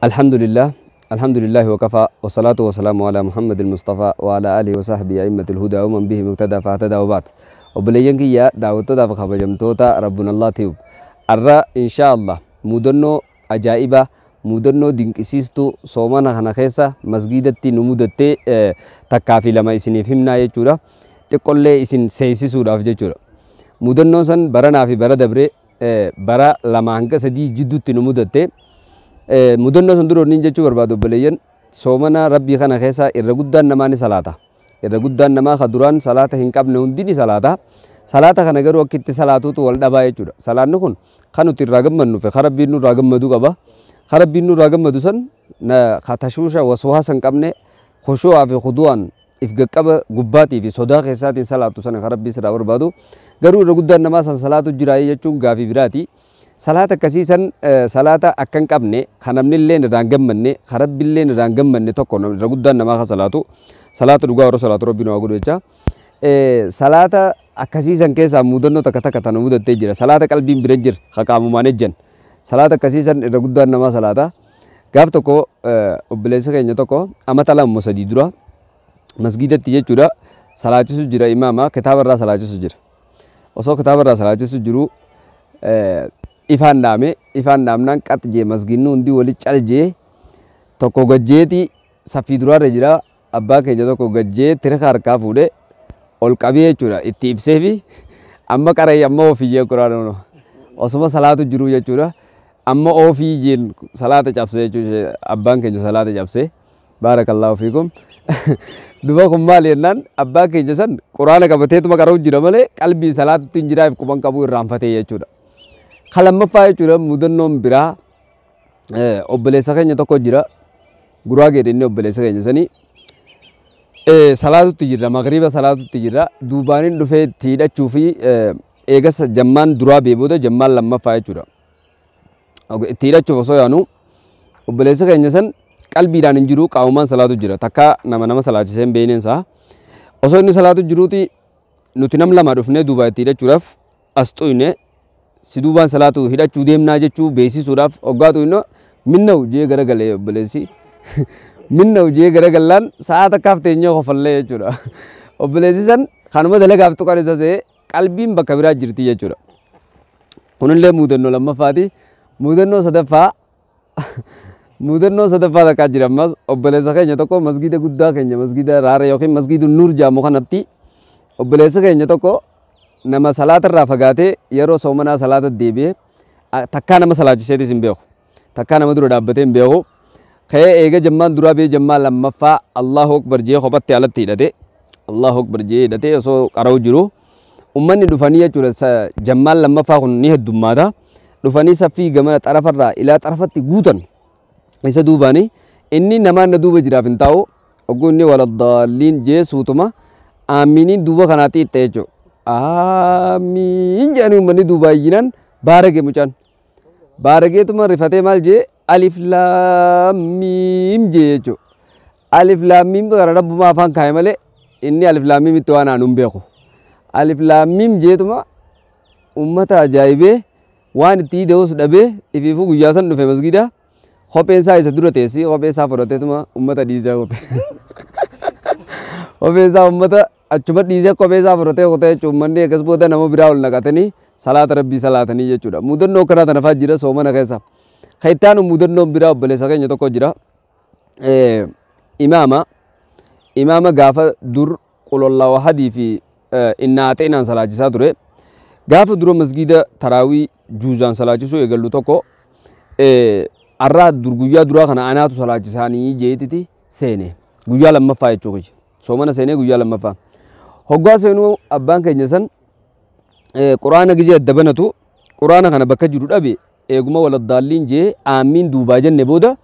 Alhamdulillah, alhamdulillah wa kafa, wa salatu wa salaamu ala Muhammad al-Mustafa wa ala alihi wa sahbihi a'immatil hudaa wa man bihi muqtada fahtada wa baat. Obboleeyyan kiyya daawwattootaaf kabajamtoota Rabbuun Allah Tube. Arra inshaallah mudannoo ajaa'ibaa, mudannoo dinqisiistuu soomana kana keessa masgiidatti nu mudattee takkaa fi lama isiniif himnaa jechuudha. Xiqqollee isin seensisuudhaaf jechuudha. Mudannoon san baranaa fi bara dabree bara 2 hanga 3 jidduutti nu mudatte. Mudannoo san dura jechuu barbaadu obboleeyyan, soomana Rabbii kana keessa irra guddaan namaa ni salaata. Irra guddaan namaa ka duraan salaata hin qabne hundi ni salaata. Salaata kana garuu akka itti salaatuutu wal dhabaa jechuudha. Salaanni kun kan nuti irraa gammannu fi kan Rabbiin nurraa gammadu qaba. Kan Rabbiin nurraa gammadu san ka tashuusha waswaasa hin qabne khushuu'aa fi khudu'aan if gaqqaba gubbaatii fi sodaa keessaatiin salaatu sana kan Rabbii sirraa barbaadu. Garuu irra guddaan namaa san salaatu jira jechuun gaafii biraati. Salaata akkasii san salaata akka hin qabne kan namni illee irraa hin gammanne kan Rabbi illee irraa hin gammanne tokko irra guddaan namaa kan salaatu. Salaata dhugaa warra salaatu Rabbiin waa godhu jecha. Salaata akkasii san keessaa mudannoo takka takka tana mudattee jira. Salaata qalbiin bira hin jirre kan qaamumaan ejjan. Salaata akkasii san irra guddaan namaa salaata. Gaaf tokko obboleessa keenya tokko amata 2 3 dura masgiidatti jechuudha salaachisu jira, imaama kitaaba irraa salaachisu jira. Osoo kitaaba irraa salaachisu jiru ifaan dhaame, ifaan dhaamnaan qax jee masgiidni hundi wali cal jee tokko gajjeeti saffii duraarra jira. Abbaa keenya tokko gajjee tirka harkaa fuudhee ol qabee jechuudha itti ibsee fi amma qaree amma ofii jee quraana osuma salaatu jiru jechuudha. Amma ofii jeen salaata cabsee jechuudha, abbaan keenya salaata cabsee. Barakallahu fiikum. Duba kun maal jennaan abbaa keenya san quraana qabateetuma qara'u jira malee qalbii salaatutti hin jiraaf quban qabu irraanfatee jechuudha. Kan lammaffaa jechuudha mudannoon biraa obboleessa keenya tokko jira. Guraagee inni obboleessa keenya sanii salaatutti jirra, magriiba salaatutti jirra. Duubaaniin dhufee itti hidhachuu fi eegas jammaan duraa bee booda jammaan lammaffaa jechuudha. Itti hidhachuuf osoo yaanu obboleessa keenya san qalbiidhaan hin jiru, qaamumaan salaatu jira. Takka nama salaachisee hin beekneen isaa. Osoo inni salaatu jiruuti nuti nam lama dhufnee duubaa itti hidhachuudhaaf as xuyne si duubaan salaatu hidhachuu deemnaa jechuu beeksisuudhaaf hoggaa xuyno minna'u jee garagalee obboleessi. Minna'u jee garagallaan sa'a takkaaf teenyee kofallee jechuudha. Obboleessi san kanuma dalagaaf tuqan isa se'ee qalbiin bakka biraa jirti jechuudha. Kunillee mudannoo lammaffaati. Mudannoo sadaffaa mudannoo sadaffaa takkaa jira ammas obboleessa keenya tokko masgiida guddaa keenya masgiida Raaree yookiin masgiida Nuur jedhamu kanatti obboleessa keenya tokko nama salaata irraa fagaatee yeroo soomanaa salaata deebi'ee takkaa nama salaachiseetis hin beeku. Takkaa nama dura dhaabbatee hin beeku. Ka'ee eega jammaan duraa bee jammaa lammaffaa Allahu Akbar jee kophatti alatti hidhate. Allahu Akbar jee hidhatee osoo qara'u jiru ummanni dhufanii jechuudha jammaan lammaffaa kun ni heddummaata. Dhufanii saffii gamana xarafarraa ilaa xarafatti guutan. Isa duubaani inni namaan na duuba jiraaf hin taa'u. Ogguu inni waladdaalliin jee suutuma aaminiin duuba kanaatti itti jechuudha. Aamiin jedhanii uummanni duubaa iyyinaan baarage mucaan. Baarageetuma rifatee maal jee alif laam miim jee jechuudha. Alif laam miim kana rabbumaa afaan kaa'e malee inni alif laam miim itti waan aanu hin beeku. Alif laam miim jeetuma uummata ajaa'ibee waan itti ida'us dhabee ifiifuu guyyaa san dhufe masgiida. Kopheen isaa isa dura teessi kophee isaa fudhateetuma uummata dhiisee kophee. Kophee isaa uummata achuma dhiisee kophee isaa fudhatee kutee jechuudha. Uummanni akkas booda nama biraa ol naqatanii salaata Rabbii salaatanii jechuudha. Mudannoo akkanaa tana fa'aa jira soomana keessa. Kan itti aanu mudannoon biraa obboleessa keenya tokko jira. Imaama imaama gaafa dur qulollaa wahadii fi innaa xeenaan salaachisaa ture. Gaafa dura masgiida taraawii juuzaan salaachisuu eegallu tokko arraa dur guyyaa duraa kana anaatu salaachisaanii jeetiti seene. Guyyaa lammaffaa jechuu kiyya. Soomana seenee guyyaa lammaffaa. Hoggaa seenuu abbaan keenya san quraana gizee adda banatu quraana kana bakka jiru dhabe eeguma waladdaalliin jee aamiin duubaa jenne booda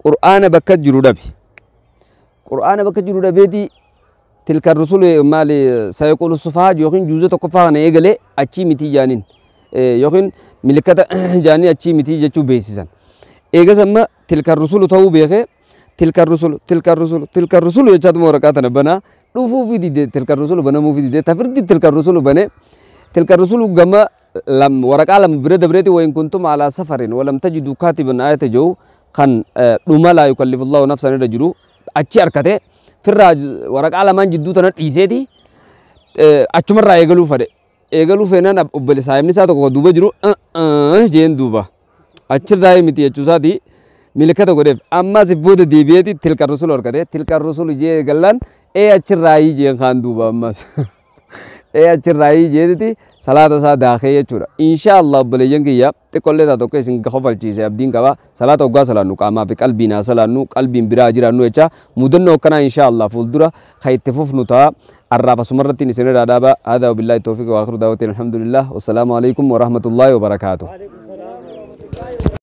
quraana bakka jiru dhabe. Quraana bakka jiru dhabeeti tilka rusul maali sayqulu sufaha yookiin juuza tokkoffaa kana eegalee achii miti jaaniin yookiin milikata jaanii achii miti jechuu beeksisan. Eegas amma tilka rusulu ta'uu beekee tilka rusulu tilka rusulu tilka rusulu jechaatuma waraqaa tana banaa dhufuu fi dide tilka rusulu banamuu fi dide tafirdi tilka rusulu bane tilka rusulu gama lam waraqaa lama bira dabreeti wayin kuntum alaa safarin walam tajidu kaatiban ayata jiru Kan dhuma laa yukallifullahu nafsan irra jiru achi harkate firraa waraqaa lamaan jidduu tana dhiiseeti achumarraa eegaluu fedhe. Eegaluu feenaan obboleessa saahibni isaa tokko duuba jiru jeen duuba. Achirraa miti jechuusaati milikata godheef. Ammas booda deebi'eeti tilka rusul horkate, tilka rusul jee eegallaan ee achirraa jeen kaan duuba ammas. Ee achirraa jeetiti salaata isaa daakee jechuudha. Insha Allah obboleeyyan kiyya, xiqqollee taa tokko isin kofalchiise abdiin qaba. Salaata hoggaa salaannu qaamaa fi qalbiin haa salaannu, qalbiin biraa jiraannu jecha mudannoo akkanaa insha Allah fuuldura kan itti fufnu ta'a. Arraaf asumarratti isin irraa dhaaba. Haadaa, wabillaahi tawfiiq, wa akhiru daawwatiin alhamdulillah. Wassalaamu alaikum wa rahmatullaahi wa barakaatuh.